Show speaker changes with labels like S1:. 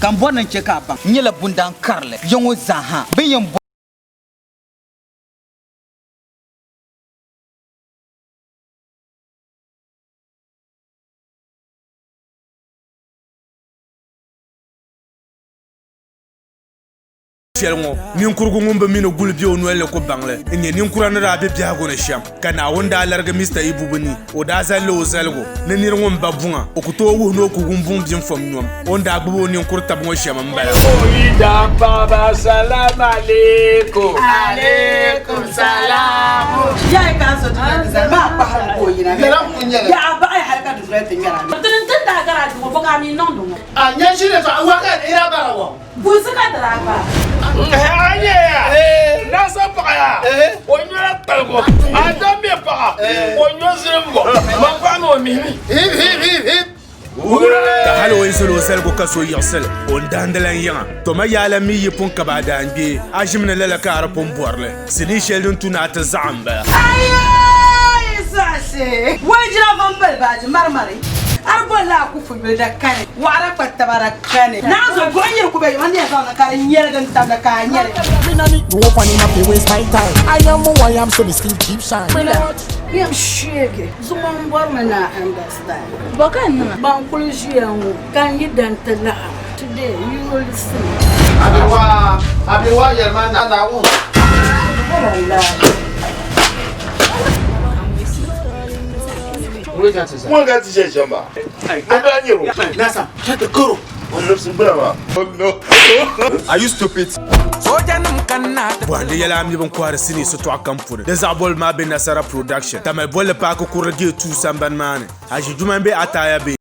S1: Ka n bɔri ni n chɛ ka a baŋ n nyɛla bundaan karili ya ŋɔ zaa ha. Bɛ ni yɛn
S2: Shɛli ŋɔ, ninkurigu ŋun bi mi ni guli be o noli ni ku baŋ li n-nyɛ ninkura ni daa be biɛhigu ni shɛm. Ka Naawuni daa larigi Mister Ibubu ni o daa zalila o zaligu ni nir ŋun ba buŋa, o ku tooi wuhi ni o ku wum buŋ bimfom nyom o ni daa gbibi o ninkur tab ŋɔ shɛm m-bala.
S3: Bunsi ka dira gba.
S4: A nyɛ ya nasa paɣa ya o nyɔla kpaligu a da mi paɣa o nyɔ zilimgu man paɣa mi o mihimi.
S5: Hip hip hip hip.
S2: Ka hal o yi zali o zaligu ka so yiɣisi li, o ni dahindi lan yiŋa. Tɔ ma yaala mi yi pun kab a daangbee, a ʒimi ni lala ka a di pun bɔri li. Sinii shɛli din tu ni a ti zaɣim m-bala.
S3: Ayii zaɣisi! Walijina vambali baaji marimari, a di bolila a kufu yuli da kani, waɣira kpa taba da kani. Naanzu buɣim yiri ku be yuma ni yɛn zaŋ li ka di nyɛligi n-tabili ka a nyɛli.
S6: Me nah need no one in a fi waste my time. I am who I am, so me still keep shine.
S7: Yɛm sheegi zuŋɔ m bɔrimi ni a understand.
S8: Bɔ ka n niŋ?
S7: Ban kuli ʒiya ŋɔ ka n yi dan ti laɣim today you will see.
S5: Abewa, abewa yɛlima na Naawuni.
S7: Wallahi.
S4: Ŋun ka ti shɛli shɛm maa, o daa nyɛro.
S5: Nasa, shut the koro.
S2: Are you stupid? Bɔhindi yɛla a mi bin kɔhiri sinii sitɔɣu kam puuni. Di zaɣ bolibu maa be Nasara Production, Tamale bolli paaki kurili gate 2 sambani maa ni. Haji Juma m-be Ataya be.